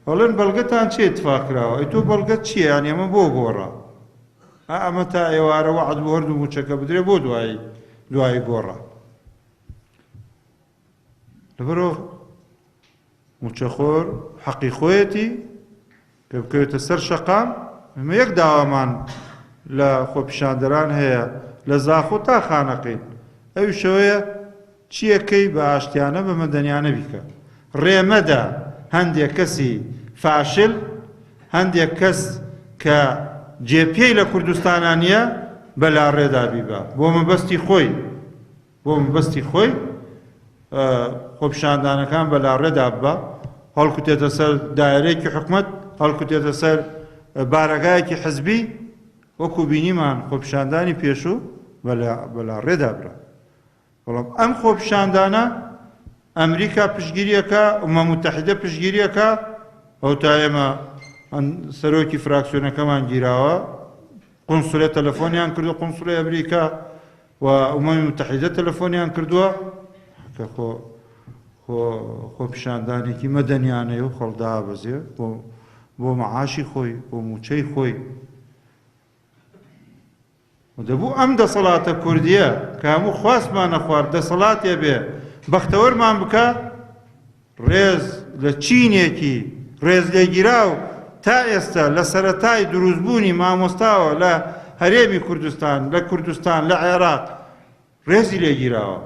ئەڵێن بەڵگەتان چیە اتفاق کراوە؟ ئەی تۆ بەڵگەت چیە یانی ئەمە بۆ گۆڕا؟ ئا ئەمە تا ئێوارە وەعد بوو هەردوو موچەکە بدرێ بۆ دوایی دوایی گۆڕا؟ لەبەرئەوە موچەخۆر حەقی خۆیەتی کە بکەوێتە سەر شەقام. ئێمە یەک داوامان لە خۆپیشاندەران هەیە لە زاخۆ تا خانەقین، ئەویش ئەوەیە چییەکەی بە ئاشتیانە بە مەدەنیانە بیکە. ڕێ مەدە هەندێک کەسی فاشل، هەندێک کەس کە جێ پێی لە کوردستانا نییە بە لاڕێدا بیبا بۆ مەبەستی خۆی. بۆ مەبەستی خۆی خۆپیشاندانەکان بە لاڕێدا ببا، هەڵکوتێتە سەر دایرەیەکی حکومەت، هەڵکوتێتە سەر بارەگایەکی حزبی، وەکو بینیمان خۆپیشاندانی پێشوو بە لاڕێدا برا. بەڵام ئەم خۆپیشاندانە ئەمریکا پشتگیریەکە، ئومە موتەحیدە پشتگیریەکە، ئەو تا ئێمە سەرۆکی فراکسیۆنەکەمان گیراوە، قونسولە تەلەفۆنیان کردو، قونسولی ئەمریکا و ئومەمی موتەحیدە تەلەفۆنیان کردووە کە خۆ خۆ خۆپیشاندانێکی مەدەنیانەیە و خەڵک دابەزێ بۆ بۆ مەعاشی خۆی بۆ موچەی خۆی. و دەبوو ئەم دەسەڵاتە کوردیە کە هەموو خواستمان نەخوارد دەسەڵاتێ بێ بەختەوەرمان بکا، ڕێز لە چینێکی ڕێزلێگیراو تا ئێستا لە سەرەتای دروستبوونی مامۆستاوە لە هەرێمی کوردستان، لە کوردستان، لە عێراق ڕێزی لێگیراوە.